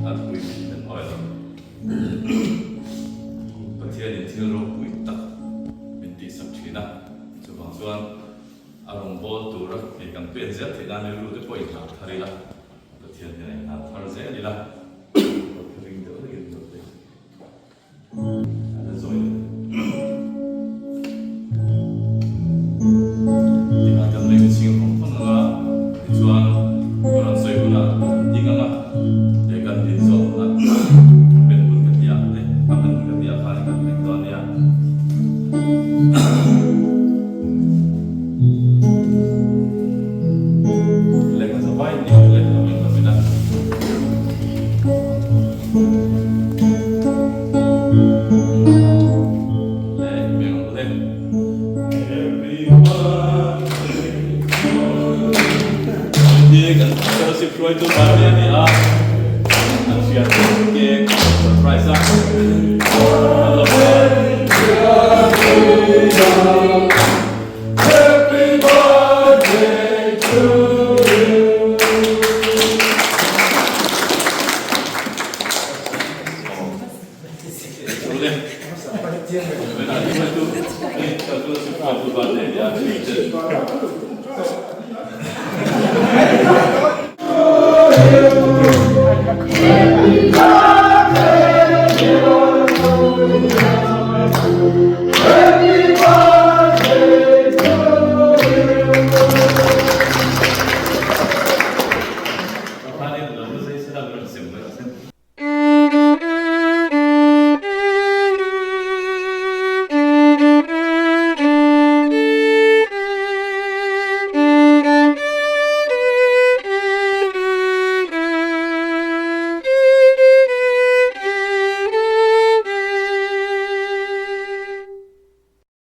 An pui min men hawi lo. Pathianin thil ropui tak min tihsak thin a, chuvang chuan a rawngbâwl tura hei kan pen zel theih nan rilru te pawh inhlan thar ila, Pathian hian a inhlan thar zel ila, ring deuh hlek in lo. Tikhan kan lei chhing vawng vawng ang a, tichuan ka rawn sawi hunah kan ding ang a, leh kan din zawh hunah ben hun ka ti a, leh a hman hun ka ti a khan kan ring dawn nia. Lehkha zavai ding leh lo in lo ila. Hruaitu party a ni a, an hriat cake surprise a.